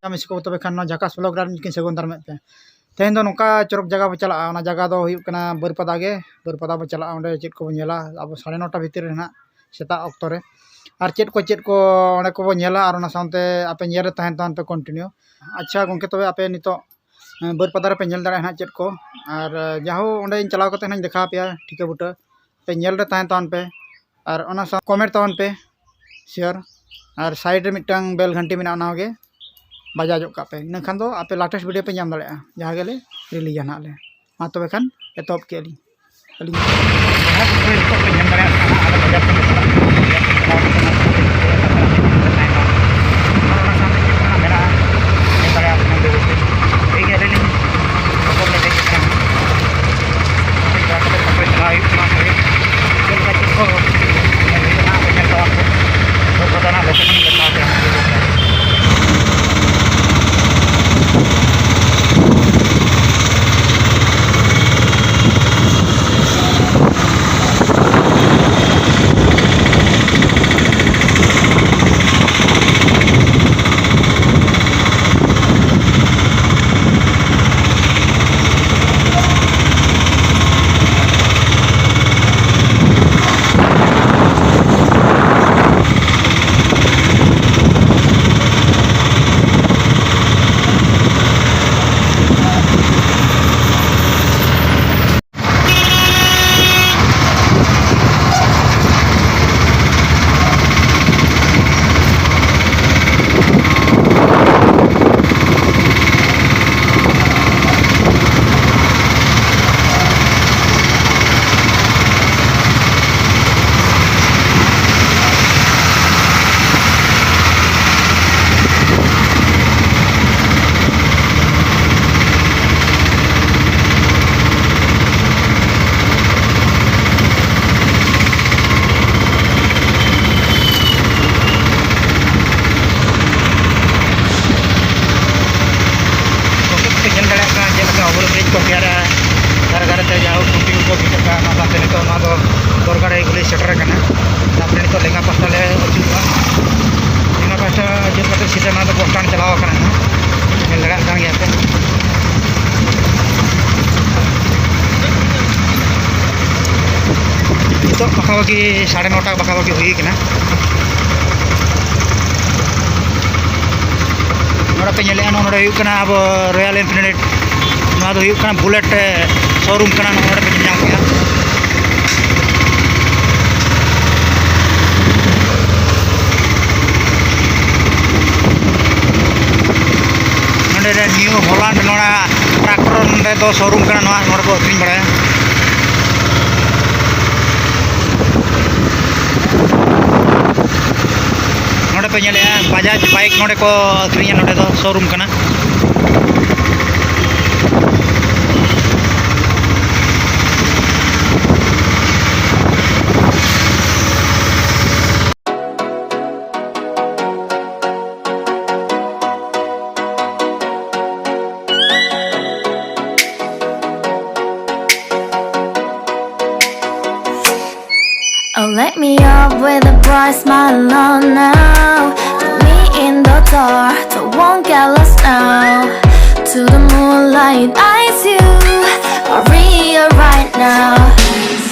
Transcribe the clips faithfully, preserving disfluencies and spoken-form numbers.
Miss ᱠᱚ, ᱛᱚᱵᱮ ᱠᱷᱟᱱ ᱱᱚᱣᱟ ᱡᱷᱟᱠᱟᱥ ᱵᱞᱚᱜ ᱨᱮ ᱟᱨ ᱢᱤᱫ ᱠᱤᱱ ᱥᱟᱹᱜᱩᱱ ᱫᱟᱨᱟᱢᱮᱫ ᱯᱮ᱾ ᱛᱮᱦᱮᱧ ᱫᱚ ᱱᱚᱝᱠᱟ ᱪᱚᱨᱚᱠ ᱡᱟᱭᱜᱟ ᱵᱚ ᱪᱟᱞᱟᱜᱼᱟ, ᱚᱱᱟ ᱡᱟᱭᱜᱟ ᱫᱚ ᱦᱩᱭᱩᱜ ᱠᱟᱱᱟ ᱵᱟᱹᱨᱯᱟᱫᱟ ᱜᱮ᱾ ᱵᱟᱹᱨᱯᱟᱫᱟ ᱵᱚ ᱪᱟᱞᱟᱜᱼᱟ, ᱚᱸᱰᱮ ᱪᱮᱫ ᱠᱚᱵᱚ ᱧᱮᱞᱟ ᱟᱵᱚ ᱥᱟᱲᱮ ᱱᱚᱴᱟ ᱵᱷᱤᱛᱤᱨ ᱨᱮ ᱱᱟᱦᱟᱜ, ᱥᱮᱛᱟᱜ ᱚᱠᱛᱚ ᱨᱮ᱾ ᱟᱨ ᱪᱮᱫ ᱠᱚ ᱪᱮᱫ ᱠᱚ ᱚᱸᱰᱮ ᱠᱚᱵᱚ ᱧᱮᱞᱟ, ᱟᱨ ᱚᱱᱟ ᱥᱟᱶᱛᱮ ᱟᱯᱮ ᱧᱮᱞ ᱨᱮ ᱛᱟᱦᱮᱱ ᱛᱟᱵᱚᱱ ᱯᱮ continue᱾ ᱟᱪᱪᱷᱟ ᱜᱚᱢᱠᱮ, ᱛᱚᱵᱮ ᱟᱯᱮ ᱱᱤᱛᱚᱜ, ᱮᱸ, ᱵᱟᱹᱨᱯᱟᱫᱟ ᱨᱮᱯᱮ ᱧᱮᱞ ᱫᱟᱲᱮᱭᱟᱜᱼᱟ ᱱᱟᱦᱟᱜ ᱪᱮᱫ ᱠᱚ, ᱟᱨ, ᱮᱸ, ᱡᱟᱦᱳ ᱚᱸᱰᱮᱧ ᱪᱟᱞᱟᱣ ᱠᱟᱛᱮ ᱱᱟᱦᱟᱜ ᱤᱧ ᱫᱮᱠᱷᱟᱣ ᱟᱯᱮᱭᱟ ᱴᱷᱤᱠᱟᱹ ᱵᱩᱴᱟᱹ᱾ ᱯᱮ ᱧᱮᱞ ᱨᱮ ᱛᱟᱦᱮᱱ ᱛᱟᱵᱚᱱ ᱯᱮ, ᱟᱨ ᱚᱱᱟ ᱥᱟᱶ comment ᱛᱟᱵᱚᱱ ᱯᱮ, share, ᱟᱨ side ᱨᱮ ᱢᱤᱫᱴᱟᱝ bell ᱜᱷᱟᱱᱴᱤ ᱢᱮᱱᱟᱜᱼᱟ, ᱚᱱᱟ ᱜᱮ ᱵᱟᱡᱟᱣ ᱧᱚᱜ ᱠᱟᱜ ᱯᱮ, ᱤᱱᱟᱹᱠᱷᱟᱱ ᱫᱚ ᱟᱯᱮ latest video ᱯᱮ ᱧᱟᱢ ᱫᱟᱲᱮᱭᱟᱜᱼᱟ ᱡᱟᱦᱟᱸ ᱜᱮᱞᱮ release ᱟ ᱱᱟᱦᱟᱜ ᱞᱮ᱾ ᱢᱟ ᱛᱚᱵᱮ ᱠᱷᱟᱱ ᱮᱛᱚᱦᱚᱵ ᱠᱮᱜᱼᱟ ᱞᱤᱧ᱾ ᱟᱹᱞᱤᱧ ᱡᱟᱦᱟᱸ ᱠᱚ ᱱᱤᱛᱚᱜ ᱯᱮ ᱧᱮᱞ ᱫᱟᱲᱮᱭᱟᱜ ᱠᱟᱱᱟ, ᱟᱞᱮ ᱵᱟᱡᱟᱨ ᱥᱮᱫ ᱞᱮ ᱪᱟᱞᱟᱜ ᱠᱟᱱᱟ᱾ ᱵᱟᱡᱟᱨ ᱥᱮᱫ ᱪᱟᱞᱟᱣ ᱠᱟᱛᱮ ᱚᱱᱟ ᱠᱚ ᱛᱟᱦᱮᱱᱟ᱾ ᱟᱨ ᱚᱱᱟ ᱥᱟᱶᱛᱮ ᱪᱮᱫ ᱠᱚ ᱦᱟᱸᱜ ᱢᱮᱱᱟᱜᱼᱟ, ᱧᱮᱞ ᱫᱟᱲᱮᱭᱟᱜ ᱠᱟᱱᱟ ᱵᱮᱥ ᱴᱷᱤᱠ᱾ ᱴᱷᱤᱠ ᱜᱮᱭᱟ, ᱟᱹᱞᱤᱧ ᱞᱤᱧ ᱵᱚᱛᱚᱨ ᱞᱮ ᱫᱮᱡ ᱟᱠᱟᱱᱟ᱾ ᱠᱟᱹᱴᱤᱡ ᱫᱟᱬᱟ ᱠᱟᱛᱮ ᱛᱟᱨᱯᱚᱨᱮ ᱪᱟᱞᱟᱣ ᱦᱩᱭᱩᱜ ᱠᱟᱱᱟ᱾ ᱪᱮᱫ ᱞᱮᱠᱟ ᱪᱮᱫ ᱠᱚ ᱧᱮᱞ ᱦᱩᱭᱩᱜᱼᱟ ᱦᱟᱸᱜ, ᱧᱮᱞ ᱛᱟᱵᱚᱱ ᱯᱮ᱾ ᱥᱩᱨ ᱠᱚ ᱫᱟᱬᱟ location ᱞᱮ ᱫᱮᱠᱷᱟᱣ ᱯᱮᱭᱟ᱾ ᱵᱟᱠᱷᱟᱣ ᱜᱮ ᱥᱟᱲᱮ ᱱᱚᱴᱟ ᱵᱟᱠᱷᱟᱣ ᱜᱮ ᱦᱩᱭ ᱠᱟᱱᱟ᱾ ᱱᱚᱰᱮ ᱯᱮ ᱧᱮᱞᱮᱫᱼᱟ, ᱱᱚᱰᱮ ᱦᱩᱭᱩᱜ ᱠᱟᱱᱟ ᱟᱵᱚ ᱨᱚᱭᱟᱞ ᱮᱱᱯᱷᱤᱞᱰ᱾ ᱱᱚᱣᱟ ᱫᱚ ᱦᱩᱭᱩᱜ ᱠᱟᱱᱟ ᱵᱩᱞᱮᱴ ᱥᱳᱨᱩᱢ ᱠᱟᱱᱟ᱾ ᱱᱚᱰᱮ ᱯᱮ ᱧᱮᱞ ᱧᱟᱢ ᱠᱮᱫᱼᱟ᱾ ᱱᱚᱰᱮ ᱨᱮ ᱱᱤᱭᱩ ᱦᱚᱞᱟᱱᱰ, ᱱᱚᱣᱟ ᱴᱨᱟᱠᱴᱚᱨ ᱱᱚᱰᱮ ᱫᱚ ᱥᱳᱨᱩᱢ ᱠᱟᱱᱟ᱾ ᱱᱚᱣᱟ ᱱᱚᱰᱮ ᱠᱚ ᱟᱹᱠᱷᱨᱤᱧ ᱵᱟᱲᱟᱭᱟ᱾ ᱱᱚᱰᱮ ᱯᱮ ᱧᱮᱞᱮᱫᱼᱟ, ᱵᱟᱡᱟᱡᱽ ᱵᱟᱭᱤᱠ ᱱᱚᱰᱮ ᱠᱚ ᱟᱹᱠᱷᱨᱤᱧᱟ᱾ ᱱᱚᱰᱮ ᱫᱚ ᱥᱳᱨᱩᱢ ᱠᱟᱱᱟ᱾ Oh, light me up with a bright smile on now. Put me in the dark, so won't get lost now. To the moonlight, eyes you are real right now.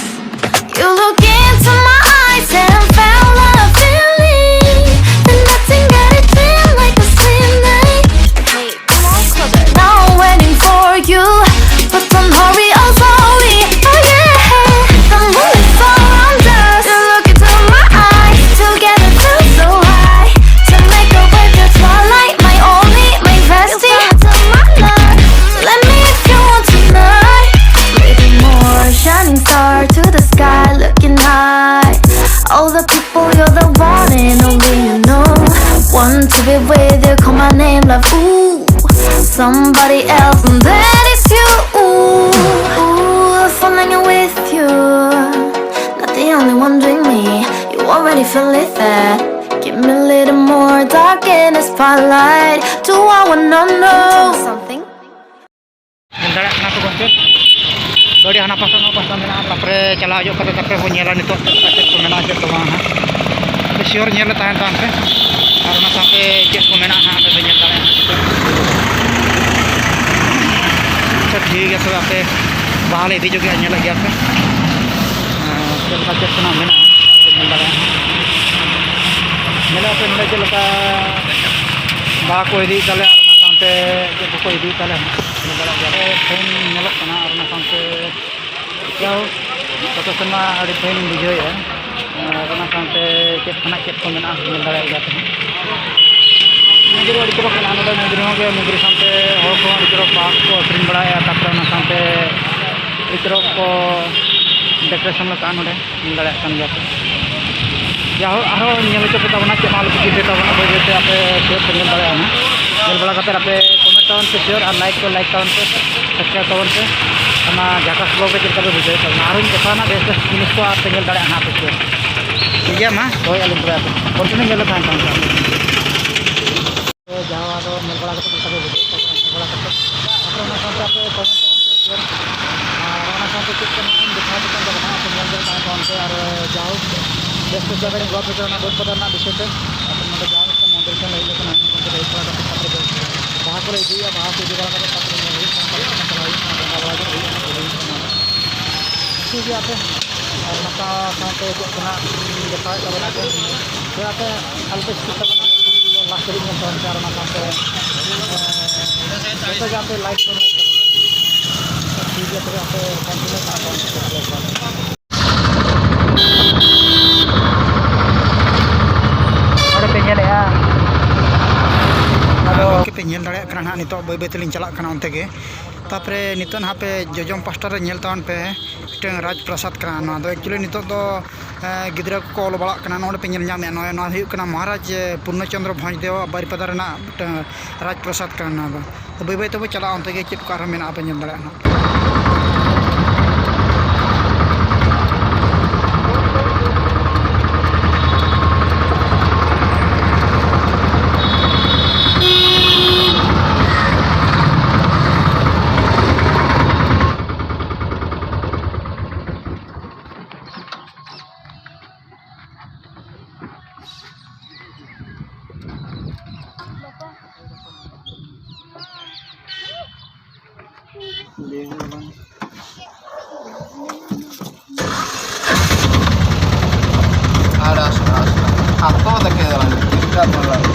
You look into my eyes and felt a feeling that nothing got it feel like a slim night. Now waiting for you, but don't hurry, oh sorry, oh yeah. The moon is so under. You look into my eyes, together feel so high. To make a way to twilight, my only, my bestie. You fell into my love. Let me if you want tonight. Little more shining star to the sky, looking high. All the people, you're the one and only you know. Want to be with you, call my name, love. Ooh, somebody else, and that is you. Ooh, ooh, falling in with you. Not the only one doing me. You already feel it there. Give me a little more dark in the spotlight. Do I wanna know something? ᱧᱮᱞ ᱫᱟᱲᱮᱭᱟᱜ ᱠᱟᱱᱟ ᱯᱮ ᱜᱚᱢᱠᱮ, ᱜᱟᱹᱰᱤ ᱦᱟᱱᱟ ᱯᱟᱦᱴᱟ ᱱᱚᱣᱟ ᱯᱟᱦᱴᱟ ᱢᱮᱱᱟᱜᱼᱟ᱾ ᱛᱟᱨᱯᱚᱨᱮ ᱪᱟᱞᱟᱣ ᱦᱤᱡᱩᱜ ᱠᱟᱛᱮ ᱛᱟᱨᱯᱚᱨᱮ ᱵᱚᱱ ᱧᱮᱞᱟ ᱱᱤᱛᱚᱜ ᱪᱮᱫ ᱠᱚ ᱢᱮᱱᱟᱜᱼᱟ, ᱪᱮᱫ ᱠᱚ ᱵᱟᱝ ᱦᱟᱸᱜ᱾ ᱟᱯᱮ sure ᱧᱮᱞ ᱨᱮ ᱛᱟᱦᱮᱱ ᱛᱟᱵᱚᱱ ᱯᱮ᱾ ᱟᱨ ᱚᱱᱟ ᱥᱟᱶᱛᱮ ᱪᱮᱫ ᱠᱚ ᱢᱮᱱᱟᱜᱼᱟ ᱦᱟᱸᱜ, ᱟᱯᱮ ᱯᱮ ᱧᱮᱞ ᱫᱟᱲᱮᱭᱟᱜᱼᱟ ᱦᱟᱸᱜ᱾ ᱟᱪᱪᱷᱟ, ᱴᱷᱤᱠ ᱜᱮᱭᱟ, ᱛᱚᱵᱮ ᱟᱯᱮ ᱵᱟᱦᱟ ᱞᱮ ᱤᱫᱤ ᱧᱚᱜ ᱜᱮᱭᱟ, ᱧᱮᱞᱮᱫ ᱜᱮᱭᱟ ᱯᱮ᱾ ᱟᱨ ᱪᱮᱫ ᱞᱮᱠᱟ ᱪᱮᱫ ᱠᱚ ᱱᱟᱜ ᱢᱮᱱᱟᱜᱼᱟ, ᱧᱮᱞ ᱫᱟᱲᱮᱭᱟᱜᱼᱟ ᱦᱟᱸᱜ᱾ ᱧᱮᱞᱮᱫᱼᱟ ᱯᱮ ᱱᱚᱰᱮ ᱪᱮᱫ ᱞᱮᱠᱟ ᱵᱟᱦᱟ ᱠᱚ ᱤᱫᱤᱭᱮᱫ ᱛᱟᱞᱮᱭᱟ, ᱟᱨ ᱚᱱᱟ ᱥᱟᱶᱛᱮ ᱪᱮᱫ ᱠᱚᱠᱚ ᱤᱫᱤᱭᱮᱫ ᱛᱟᱞᱮᱭᱟ ᱦᱟᱸᱜ, ᱧᱮᱞ ᱫᱟᱲᱮᱭᱟᱜ ᱜᱮᱭᱟ ᱯᱮ, ᱯᱷᱮᱱ ᱧᱮᱞᱚᱜ ᱠᱟᱱᱟ, ᱟᱨ ᱚᱱᱟ ᱥᱟᱶᱛᱮ ᱡᱟᱭᱦᱳᱠ, ᱡᱚᱛᱚ ᱥᱮᱨᱢᱟ ᱟᱹᱰᱤ ᱯᱷᱟᱭᱤᱱ ᱵᱩᱡᱷᱟᱹᱣᱮᱫᱼᱟ᱾ ᱟᱨ ᱚᱱᱟ ᱥᱟᱶᱛᱮ ᱪᱮᱫ ᱠᱷᱚᱱᱟᱜ ᱪᱮᱫ ᱠᱚ ᱢᱮᱱᱟᱜᱼᱟ, ᱧᱮᱞ ᱫᱟᱲᱮᱭᱟᱜ ᱜᱮᱭᱟ ᱯᱮ᱾ ᱢᱚᱱᱫᱤᱨ ᱟᱹᱰᱤ ᱪᱚᱨᱚᱠ ᱢᱮᱱᱟᱜᱼᱟ ᱱᱚᱰᱮ, ᱢᱚᱱᱫᱤᱨ ᱦᱚᱸ ᱜᱮ, ᱢᱚᱱᱫᱤᱨ ᱥᱟᱶᱛᱮ ᱦᱚᱲ ᱠᱚᱦᱚᱸ ᱟᱹᱰᱤ ᱪᱚᱨᱚᱠ ᱵᱟᱦᱟ ᱠᱚᱠᱚ ᱟᱹᱠᱷᱨᱤᱧ ᱵᱟᱲᱟᱭᱮᱫᱼᱟ᱾ ᱛᱟᱨᱯᱚᱨᱮ ᱚᱱᱟ ᱥᱟᱶᱛᱮ ᱟᱹᱰᱤ ᱪᱚᱨᱚᱠ ᱠᱚ ᱰᱮᱠᱳᱨᱮᱥᱚᱱ ᱟᱠᱟᱫᱼᱟ ᱱᱚᱰᱮ, ᱧᱮᱞ ᱫᱟᱲᱮᱭᱟᱜ ᱠᱟᱱ ᱜᱮᱭᱟ ᱯᱮ᱾ ᱡᱟᱭᱦᱳᱠ, ᱟᱨᱦᱚᱸ ᱧᱮᱞ ᱦᱚᱪᱚ ᱯᱮ ᱛᱟᱵᱚᱱᱟ, ᱪᱮᱫ ᱢᱟ ᱟᱞᱚ ᱯᱮ ᱪᱤᱱᱛᱟᱹᱭ ᱛᱟᱵᱚᱱᱟ, ᱵᱟᱹᱭ ᱵᱟᱹᱭᱛᱮ ᱟᱯᱮ ᱥᱩᱨ ᱯᱮ ᱧᱮᱞ ᱫᱟᱲᱮᱭᱟᱜᱼᱟ ᱱᱟᱦᱟᱜ᱾ ᱧᱮᱞ ᱵᱟᱲᱟ ᱠᱟᱛᱮ ᱟᱯᱮ ᱠᱚᱢᱮᱱᱴ ᱛᱟᱵᱚᱱ ᱯᱮ, ᱥᱮᱭᱟᱨ ᱟᱨ ᱞᱟᱭᱤᱠ ᱠᱚ ᱞᱟᱭᱤᱠ ᱛᱟᱵᱚᱱ ᱯᱮ, ᱥᱟᱵᱥᱠᱨᱟᱭᱤᱵ ᱛᱟᱵᱚᱱ ᱯᱮ᱾ ᱚᱱᱟ ᱡᱷᱟᱠᱟᱥ ᱵᱞᱚᱜ ᱨᱮ ᱪᱮᱫ ᱞᱮᱠᱟ ᱯᱮ ᱵᱩᱡᱷᱟᱹᱣᱮᱫ ᱛᱟᱵᱚᱱᱟ, ᱟᱨᱦᱚᱸᱧ ᱫᱮᱠᱷᱟᱣᱟ ᱱᱟᱦᱟᱜ ᱵᱮᱥ ᱵᱮᱥ ᱡᱤᱱᱤᱥ ᱠᱚ, ᱟᱨ ᱯᱮ ᱧᱮᱞ ᱫᱟᱲᱮᱭᱟᱜᱼᱟ ᱱᱟᱦᱟᱜ ᱟᱯᱮ ᱥᱩᱨ᱾ ᱴᱷᱤᱠ ᱜᱮᱭᱟ, ᱢᱟ ᱫᱚᱦᱚᱭᱮᱫᱼᱟ ᱞᱤᱧ ᱛᱚᱵᱮ ᱟᱯᱮ ᱠᱚᱱᱴᱤᱱᱤᱭᱩ ᱧᱮᱞ ᱞᱮᱠᱷᱟᱱ ᱛᱟᱦᱮᱱ ᱠᱟᱱᱟ᱾ ᱡᱟᱦᱟᱸ ᱫᱚ ᱧᱮᱞ ᱵᱟᱲᱟ ᱠᱟᱛᱮ ᱪᱮᱫ ᱞᱮᱠᱟ ᱯᱮ ᱵᱩᱡᱷᱟᱹᱣᱮᱫ ᱛᱟᱵᱚᱱᱟ, ᱧᱮᱞ ᱵᱟᱲᱟ ᱠᱟᱛᱮ ᱟᱯᱮ ᱚᱱᱟ ᱥᱟᱶᱛᱮ ᱟᱯᱮ ᱠᱚᱢᱮᱱᱴ ᱛᱟᱵᱚᱱ ᱯᱮ, ᱥᱮᱭᱟᱨ᱾ ᱟᱨ ᱚᱱᱟ ᱥᱟᱶᱛᱮ ᱪᱮᱫ ᱠᱚ ᱱᱟᱦᱟᱜ ᱤᱧ ᱫᱮᱠᱷᱟᱣ ᱟᱯᱮ ᱠᱟᱱ ᱛᱟᱵᱚᱱᱟ, ᱟᱯᱮ ᱧᱮᱞ ᱫᱟᱲᱮᱭᱟᱜ ᱠᱟᱱᱟ ᱯᱮ ᱚᱱᱛᱮ, ᱟᱨ ᱡᱟᱭᱦᱳᱠ ᱵᱮᱥ ᱵᱮᱥ ᱡᱟᱭᱜᱟ ᱨᱤᱧ ᱜᱚᱲᱚ ᱟᱯᱮ ᱠᱟᱱᱟ ᱚᱱᱟ ᱵᱟᱹᱫᱽ ᱵᱟᱜᱟᱱ ᱨᱮᱱᱟᱜ ᱵᱤᱥᱚᱭ ᱛᱮ᱾ ᱟᱯᱮ ᱱᱚᱰᱮ ᱡᱟᱦᱟᱸ ᱢᱤᱫᱴᱟᱝ ᱢᱚᱱᱫᱤᱨ ᱴᱷᱮᱱ ᱦᱮᱡ ᱞᱮᱠᱷᱟᱱ ᱟᱭᱢᱟ ᱨᱚᱠᱚᱢ ᱛᱮ ᱦᱮᱡ ᱵᱟᱲᱟ ᱠᱟᱛᱮ ᱛᱟᱨᱯᱚᱨᱮ ᱵᱟᱦᱟ ᱠᱚᱞᱮ ᱤᱫᱤᱭᱟ, ᱵᱟᱦᱟ ᱠᱚ ᱤᱫᱤ ᱵᱟᱲᱟ ᱠᱟᱛᱮ ᱛᱟᱨᱯᱚᱨᱮ ᱧᱮᱞ ᱦᱩᱭᱩᱜ ᱠᱟᱱᱟ, ᱛᱟᱨᱯᱚᱨᱮ ᱪᱟᱞᱟᱜ ᱦᱩᱭᱩᱜ ᱠᱟᱱᱟ, ᱵᱚᱸᱜᱟ ᱵᱟᱲᱟ ᱜᱮ ᱦᱩᱭᱩᱜ ᱠᱟᱱᱟ, ᱯᱩᱡᱟᱹ ᱦᱩᱭᱩᱜ ᱠᱟᱱᱟ᱾ ᱴᱷᱤᱠ ᱜᱮᱭᱟ ᱟᱯᱮ, ᱟᱨ ᱱᱚᱝᱠᱟ ᱥᱟᱶᱛᱮ ᱪᱮᱫ ᱠᱚ ᱱᱟᱜ ᱫᱮᱠᱷᱟᱣᱮᱫ ᱛᱟᱵᱚᱱᱟ ᱠᱚ, ᱛᱚ ᱟᱯᱮ ᱟᱞᱚᱯᱮ skip ᱛᱟᱵᱚᱱᱟ, last ᱫᱷᱟᱹᱵᱤᱡ ᱧᱮᱞ ᱛᱟᱵᱚᱱ ᱯᱮ, ᱟᱨ ᱚᱱᱟ ᱥᱟᱶᱛᱮ, ᱮᱸ, ᱡᱚᱛᱚ ᱜᱮ ᱟᱯᱮ like ᱠᱚ ᱞᱟᱹᱭ ᱛᱟᱵᱚᱱᱟ᱾ ᱴᱷᱤᱠ ᱜᱮᱭᱟ, ᱛᱚᱵᱮ ᱟᱯᱮ continue ᱠᱟᱜ ᱛᱟᱵᱚᱱ ᱯᱮ᱾ ᱱᱚᱰᱮ ᱯᱮ ᱧᱮᱞᱮᱜᱼᱟ, ᱟᱫᱚ ᱜᱚᱢᱠᱮ ᱯᱮ ᱧᱮᱞ ᱫᱟᱲᱮᱭᱟᱜ ᱠᱟᱱᱟ ᱱᱟᱦᱟᱜ, ᱱᱤᱛᱚᱜ ᱵᱟᱹᱭ ᱵᱟᱹᱭ ᱛᱮᱞᱤᱧ ᱪᱟᱞᱟᱜ ᱠᱟᱱᱟ ᱚᱱᱛᱮ ᱜᱮ᱾ ᱛᱟᱯᱚᱨᱮ ᱱᱤᱛᱚᱜ ᱱᱟᱦᱟᱜ ᱯᱮ ᱡᱚᱡᱚᱢ ᱯᱟᱥᱴᱟ ᱨᱮ ᱧᱮᱞ ᱛᱟᱵᱚᱱ ᱯᱮ, ᱢᱤᱫᱴᱟᱝ ᱨᱟᱡᱽ ᱯᱨᱟᱥᱟᱫᱽ ᱠᱟᱱᱟ ᱱᱚᱣᱟ ᱫᱚ᱾ Actually ᱱᱤᱛᱚᱜ ᱫᱚ, ᱮᱸ, ᱜᱤᱫᱽᱨᱟᱹ ᱠᱚᱠᱚ ᱚᱞ ᱵᱟᱲᱟᱜ ᱠᱟᱱᱟ᱾ ᱱᱚᱰᱮ ᱯᱮ ᱧᱮᱞ ᱧᱟᱢᱮᱫᱼᱟ, ᱱᱚᱜᱼᱚᱭ ᱱᱚᱣᱟ ᱦᱩᱭᱩᱜ ᱠᱟᱱᱟ ᱢᱚᱦᱟᱨᱟᱡᱽ, ᱮ, ᱯᱩᱨᱱᱚ ᱪᱚᱱᱫᱨᱚ ᱵᱷᱚᱸᱡᱽ ᱫᱮᱣᱟᱜ ᱵᱟᱨᱤᱯᱟᱫᱟ ᱨᱮᱱᱟᱜ ᱢᱤᱫᱴᱟᱝ ᱨᱟᱡᱽ ᱯᱨᱟᱥᱟᱫᱽ ᱠᱟᱱᱟ ᱱᱚᱣᱟ ᱫᱚ᱾ ᱛᱚ ᱵᱟᱹᱭ ᱵᱟᱹᱭ ᱛᱮᱵᱚ ᱪᱟᱞᱟᱜᱼᱟ ᱚᱱᱛᱮ ᱜᱮ, ᱪᱮᱫ ᱠᱚ ᱟᱨᱦᱚᱸ ᱢᱮᱱᱟᱜᱼᱟ ᱯᱮ ᱧᱮᱞ ᱫᱟᱲᱮᱭᱟᱜᱼᱟ ᱱᱟᱦᱟᱜ᱾ Todo te queda, hermano. Está todo.